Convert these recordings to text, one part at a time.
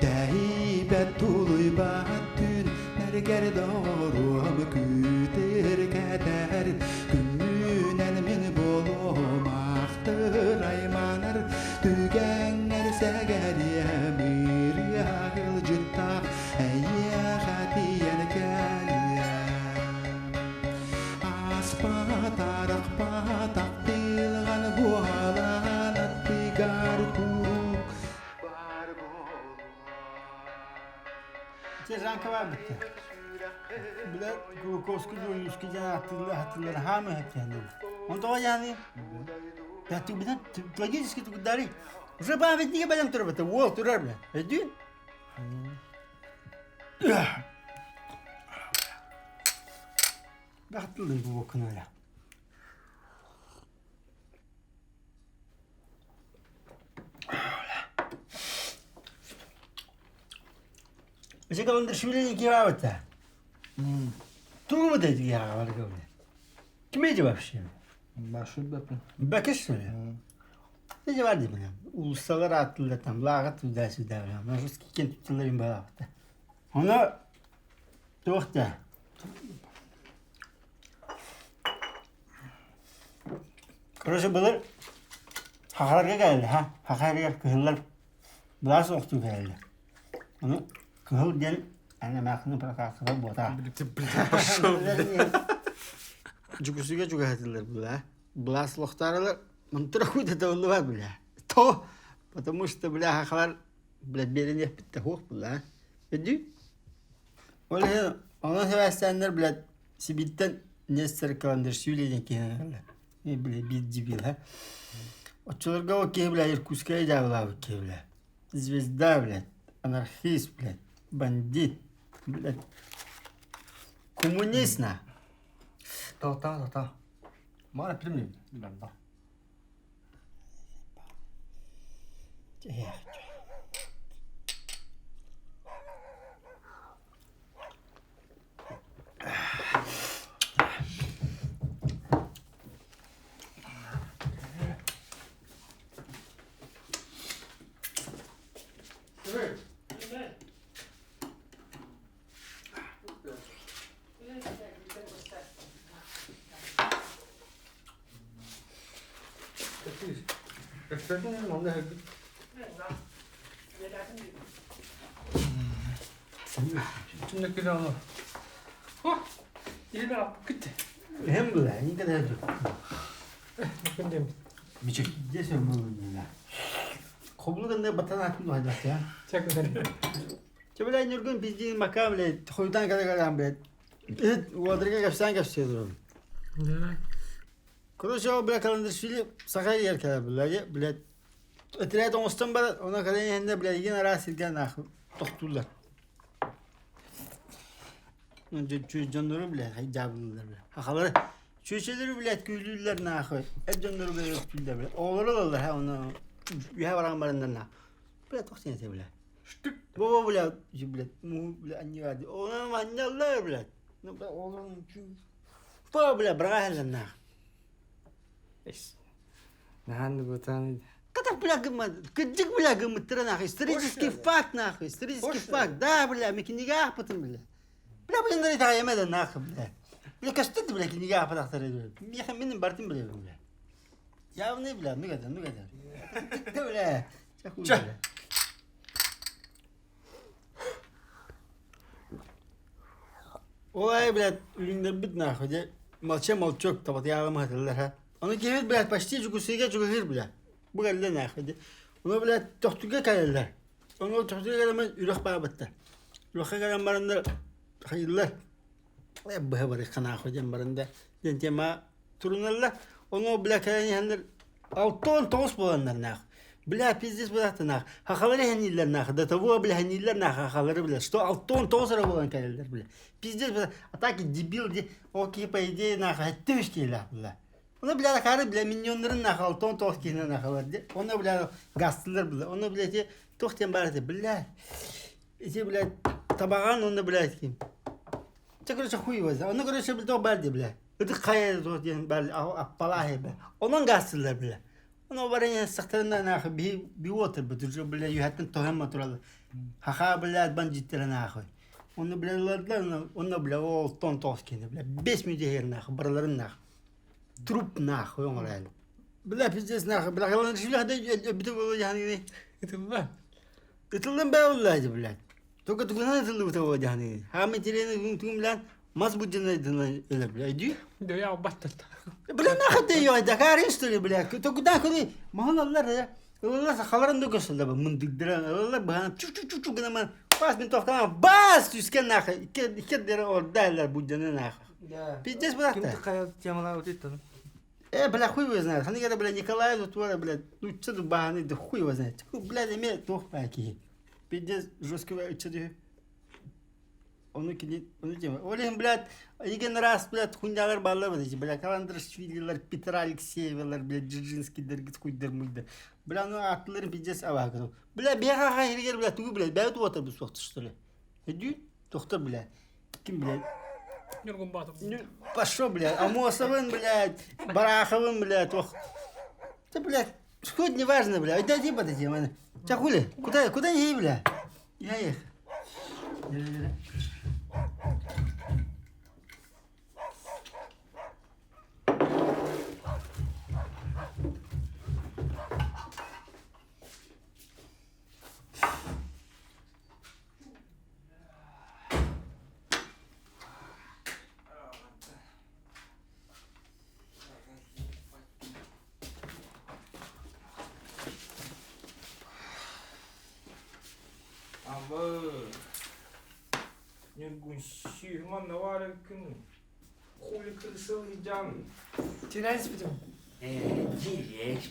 Тэйбэт тулуйбат түүн Эргэр доҕоруом күүтэр кэтэр Күннүүнэн мин буолуом ахтыр айманар Түгэҥҥэр сэгэриэм ырыа ыалдьыттаах Эйиэхэ тиийэн кэлиэм Ааспат арахпатах тыылган буолан аттыгар куруук баар буолуо Сержанка бар битте. Биле Глуковский Дуюский диэн ааттыыллар ааттыыллар хаамы хэттэһиннэр. Онтоҕо яаны Тәттүгүнэн логически тугударый. Уже памятниге бэлэм турар Уол турар бля. Өйдүүн? Бахтылын бу бокунара. Секундашвили киваабыта. Тугу быта киһиэхэ Ким эти вообще? Маршрут бэппин. Бэкис что ли? Эти бар дии Уулуссалар ааттылар там лааҕа туда-сюда Маршрутский киэн тутталларын баҕаабыта. Ону туох да Короче, былыр хахаларга кэлэллэр, ха хахаларыгар кыһыллар былаас охтуу кэлэллэр. Ону кыһыл диэн эн эмээхсини прокассалар буотаа. Пошел, Дьукусуга чугаһатылар бля. Былаас лохтаралар мантыра хуйда табыллыбат бля. То, потому что бля хахалар бля биэриниэхпит да хуох бля. Өйдүү? Ол иһин онон сибээстээннэр блядь Сибииртэн Нестер Каландаршвили диэн киһи ыҥыраллар. Бля биир дебил ха. Оччолорго ол киһи бля Иркутская дьаабылаабыт киһи бля. Звезда блядь, анархист блядь, бандит блядь. Коммунист на. Тота, тота. Мара примем. Да. Hem была, никогда Здесь он был Хобулуганда батан атын дуһайдах я. Чэ бля Ньургун биздиин мака блядь хойутаан кэлэ кэлэн блядь уодрыга кэпсээн кэпсиэ турабын. Короче, ол бля Каландаршвили саха иһэр кэлэр бля, блядь отряд оҥостон баран, онон кэлэн иһэннэр бля игин араас сиргэ нахуй тохтууллар. Дьоннору бля дьаабылыыллар бля. Хахалары чүөчэлэри блядь күүлүүллэр нахуй. Эр дьоннору бля өттүүллэр бля. Оҕолору ылаллар ха оны үһэ баран бараннар на. Бля туох сиэн бля. Штык. Во бля, блядь, ну бля анньыга Оны анньаллар блядь. Ну бля оҕолорун По бля браҕаһаллар нах. Наһаан бутан Как бля гыммат, кырдьык бля гыммыттара нахуй, исторический факт нахуй, исторический факт, да бля, мен кинигэ аахпытым бля. Бля блин итэҕэйэмэ да нахуй бля. Бля көстүт бля кинигэ аахпатахтара миэхэ мин бартын билэбин бля. Явный бля, ну это, ну это. Бля, бля. Ол аайы, блядь, үлүннэрбит нахуй, дьэ, молча молчок табатыйааҕым ыһытыллар ха. Ону киһибит, блядь, почти Дьокуускайга чугаһыыр, бля. Бу кэллэ нахуй, дьэ. Ону, блядь, Төхтүргэ кэлэллэр. Ону Төхтүргэ кэлэн үрэх баабыттар. Үрэххэ кэлэн бараннар хайыыллар. Э, быһа барыахха нахуй диэн баран да диэн тема туруналлар. Ону, бля, кэлэн иһэннэр 69 буоланнар нахуй. Бля, пиздец быраата нах. Хахалары хэннииллэр нах. До того, бля, хэннииллэр нах хахалары, бля. Что 69 эрэ буолан кэлэллэр, бля. Пиздец, бля. А так дебил, ди. Окей, по идее, нах, хэттэ үс киһилээх, бля. Оны, бля, акары, бля, миньоннарын нах, 69 киһини нахалар, ди. Оны, бля, гастылар, бля. Оны, бля, ити, туох диэн баар этэ, бля. Ити, бля, табаҕан, оны, бля, ким. Чэ, короче, хуй его знает. Оны, короче, бля, туох баар ди, бля. Ытык хайа туох диэн баар, аппалаах, бля. Онон гастылар, бля. Ону баран сахтарына нахуй би би отыр уже бля юхаттан тоһема туралы. Хаха блядь бандиттара нахуй. Оны бля ладно, оны бля ол тон тос кени бля бес мүдехер нахуй бараларын нахуй. Труп нахуй оңорайын. Бля пиздец нахуй бля халан шүлә да битү булу яхни. Ытылла. Ытылдан бә уллайды блядь. Только тугунан ытылды бу того яхни. Хам интересный тугун блядь мас буддина өлөр бля иди. Да я баттат. Бля нахуй ты ее Дакарин что ли бля? То куда куда? Махалалар да. Ылалар сахаларын да көсөлдө бу мындыдыра. Ылалар баһан чу чу чу чу гына бас винтовканы бас түскен нахуй. Икки икки дere ордайлар буддина нахуй. Да. Пиздец брат. Ким такая темалар өтөт Э, бля, хуй его знает. Ханы говорят, бля, Николай тут, бля, ну что тут баханы, да хуй его знает. Хуй, бля, имеет тух паки. Пиздец, жесткий что Ону кини, ону тема. Олен, блядь, igen раз, блядь, хуйнялар баллар вот эти, блядь, Каландрашвилилар, Петра Алексеевалар, блядь, Джиджинскийдер, хуйдер, муйдер. Бля, ну атларын пиздец абакыр. Бля, беха хайргер, бля, тугу, блядь, бәйт уотыр бу суқты, что ли. Эдю, доктор, блядь. Ким, блядь? Нюргун Батов. Ну, пошел, блядь, Амосовын, блядь, Бараховын, блядь, ох. Да, блядь, хоть не важно, блядь, иди подойди, man. Ча хули, куда, куда ей, бля? Я их. Абы. Нюргун сүйман навар күн. Хули крысыл жан. Теряйся потом. Э, дирек.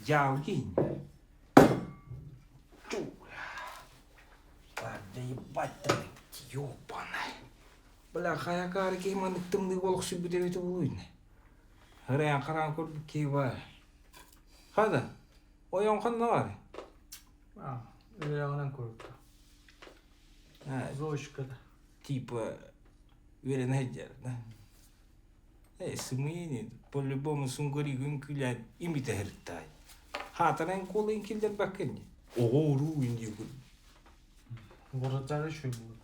Ялгин. Чу. Да ебать ты, ёбаный. Бля, хаякар кейман тымны болох сүбүдер өтө булуйн. Хыраян каран көрбү кейба. Хада. Оян канна бар. А, үйрәгеннән күреп. А, Зоочкада. типа веренедер, да? Э, сымыйни, по-любому сунгори күнкүлән имите хертай. Хатаран колын килдер бакын. Ого ру инди күн. Городтары шуй булып.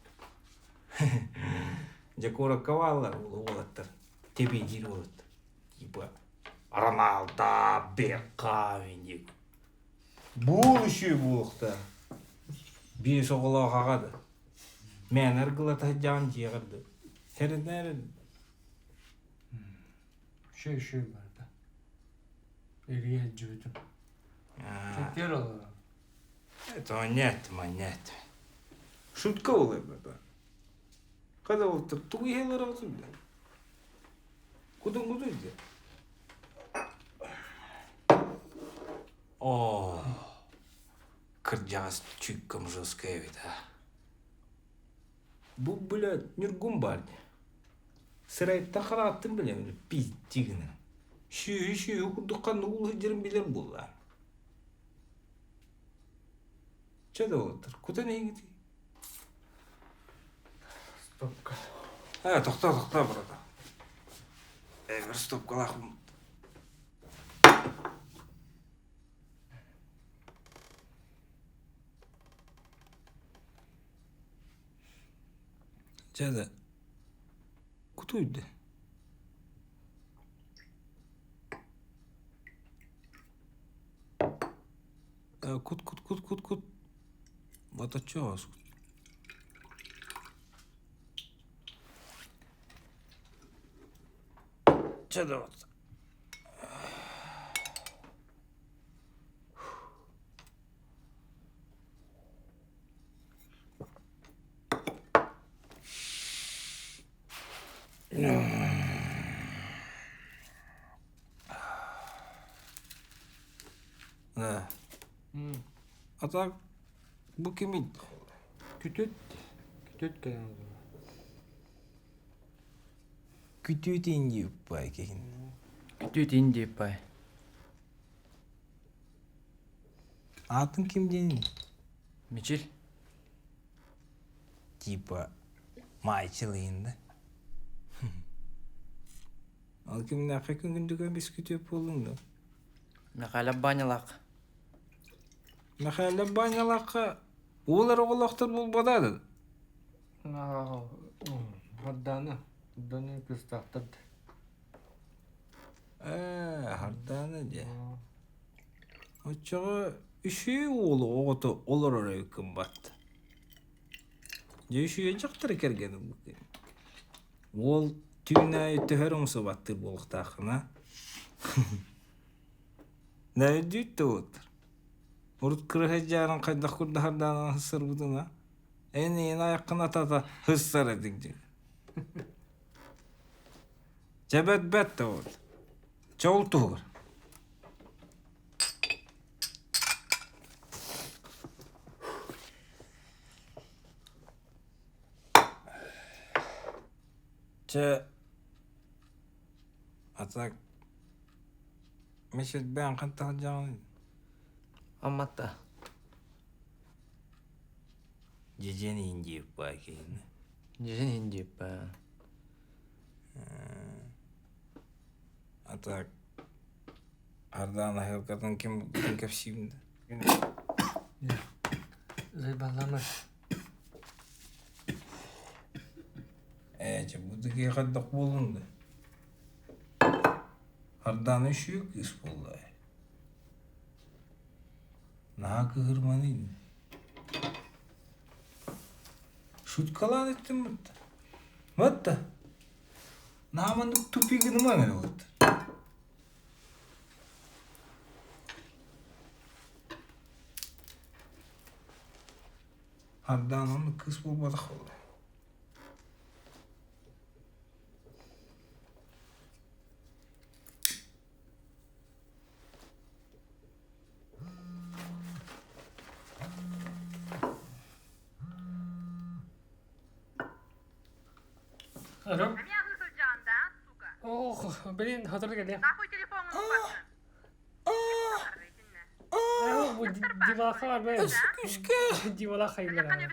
Жакора кавалар олаттар. Тебе дир олат. Типа Роналда, Беккам инди. Будущий буохта. Бир соголоо хагады. Мен ыргылата жан жегырды. Хердер Шуй шуй бар да. Эрге жүдүм. Четер олар. Это нет, нет. Шутка олай баба. Када олтыр тугы хелер алсы биле. Кудун куду иде. О, кырджас чуйкам жесткая ведь, а. Бу, блядь, нюргум бар. Сырай тахараттым биле, пиздигина. Шүйі шүйі курдуккан уул жерин билер булла. Че да олтыр? Куда не гити? Стопка. А, тохта, тохта, брата. Эй, бір стоп калахым. Жада. Кутуйды. Кут, кут, кут, кут, кут. Батачос. Жада вот. Да. А так, бу кимит? Күтөт. Күтөт кэлэн олорор. Күтүт инди уппай кехин. Күтүт инди пай. Атын ким день? Мичил. Типа, майчылыйын да. Ал ким нақы күн күндүгөн бис күтүп болуң да. Михайлов Банялаах. Михайлов Банялаахха уол эрэ оҕолоохтор буолбатаа Хардаана, Даны кыстаахтар да. Ээ, Хардаана дьэ. Оччоҕо үсүү уолу оҕото олорор өйкүн батта. Дьэ үсүйэ дьахтары кэргэн ылбыккын. Уол түүн аайы төһөр умсубаттыыр буолуохтааххын а? Нөйдүүт да уоттар. Урут кыраһа дьаарын хайдах курдаһардаанан сырбытын а? Эн ийэн айаххын атата хыссар этиҥ дьэ. Чэбэт бэт да уот. Чоул туһугар. Чэ, а так Мичилбээн хантан сылдьаҕыный? Амматта. Дьэдьэн иһин диэбит киһини. Дьэдьэн иһин диэбит А так Ардаан аһыылкатын ким кэпсиибин да? Заебалама. Ээ, чэ, бу да хайдах буоллун да? Ардаана үчүгэй кыыс буолла ээ. Наһаа кыһырманый. Шуткалаан эттим бутта. Батта. Наһаа маннык тупик гынымаҥ эрэ вот. Ардаан оннук кыыс буолбатах буолла. Алло. Ох, блин, хотор кэлиэ. Бу дивалаха бар бе. Дивалаха хайыллар.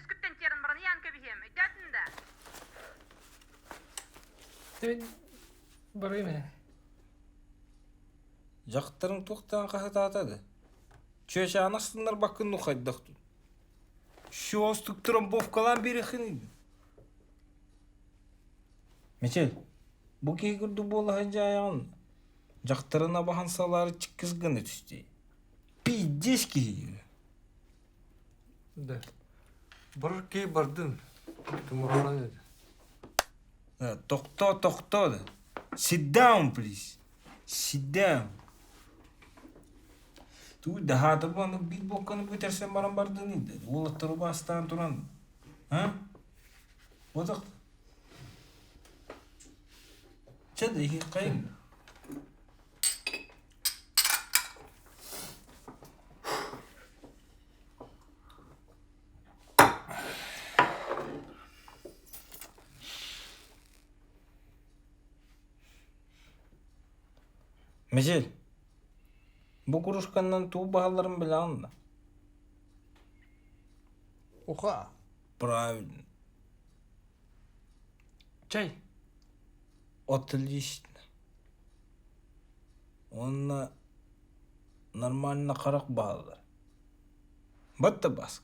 Барыым ээ. Дьахтарыҥ туохтаан хаһытаата да? Чүөчээн астыннарбаккын ну хайдах тут? Щёстук трамбовкалаан биэрэххиний? Мичил, бу киһи курдук буола сылдьаайаҕын, дьахтарын абаһан салаары чиккис гына түстүй. Пиздец киһи. Да. Барар киһи бардын. Тумархан edi. Тохтоо, тохтоо да. Sit down, please. Sit down. Туй даһаата аны биир буокканы бүтэрсэн баран бардын инде. Уолаттар убаастаан туран. А? Отох. Чэ да иһиэххэйиҥ. Мичил, бу кружканнан тугу баһалларын билэҕин да? Уха. Правильно. Чай. Отлично. Уонна нормально харах баһаллар. Батта баск.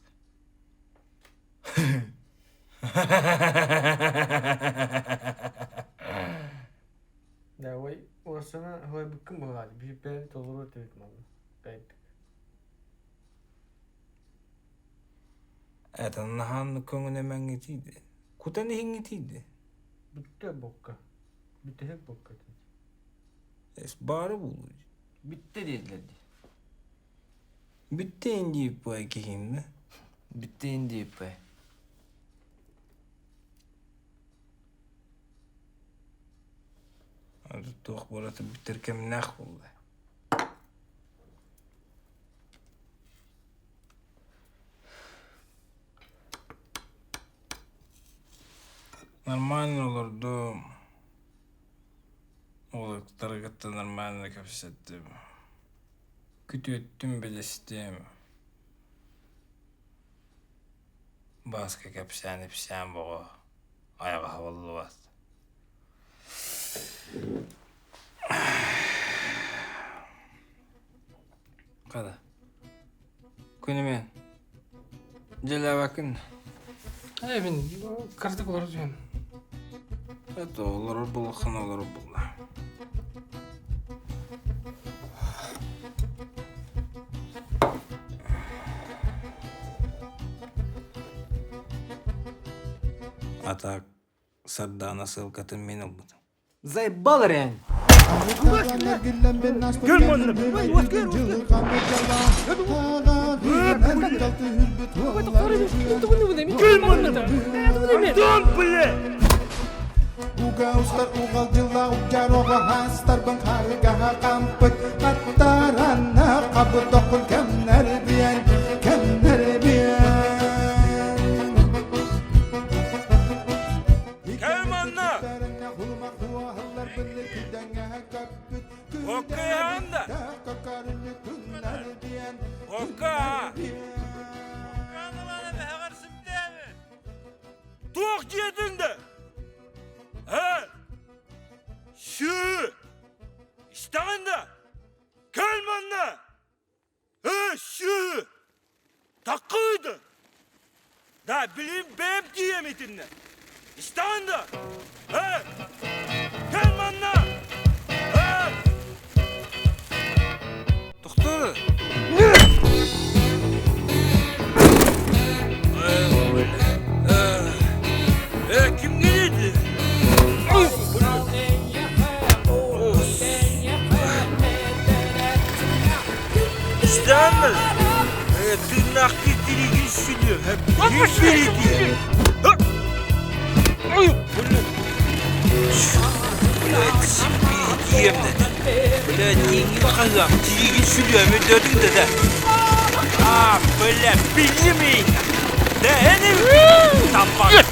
Да, ой, осына ой быккын быһаат, биир бэйэм толору этибит манна. Бэйдик. Это наһаан көҥүнэмэҥҥитийди. Кутан иһиҥҥитийди. Бүттэ бокка. Бүтэһик бокка Эс баары булуу. Бүттэ диэтилэр дии. Бүттэ индииппай киһиннэ. Бүттэ индииппай. Туох буолата бүтэр кэмнээх буолла. Нормально олордум. Уолаттары кытта нормально кэпсэттим. Күтүөттүм билистим. Бааска кэпсээн-ипсээн боҕо айаҕа хабыллыбат. Хата. Күнүмэн. Дьэлээбэккин. Ээ мин кыратык олоро түһэм. Это олорор буллаххына олорор булла. А так Сардаана сыалкатын мин ылбытым. Заебал реально. Угаустар угалдьыла угдьароҕо хаастарбын харыгаһа хампыт аттаранна хабытоххун кэмнэр биэн кэмнэр биэн Кэл манна! Оккайаан да! Окка! Туох диэтиҥ да? Э? Сүү! Истэҕин да? Кэл манна! Э, сүү! Таккыйды! Да, билим бэйэм тиийэм итиннэ. Истэҕин да? Э! Кэл манна! Э! Тохтор! Э, ким geldi? Истэҕин Тыыннаахтыы тириигин сүлүө. Блядь, тииҥҥин хаһыам, тириигин сүлүөм өйдөөтүҥ да да. А, бля, биллим Да, эн табак.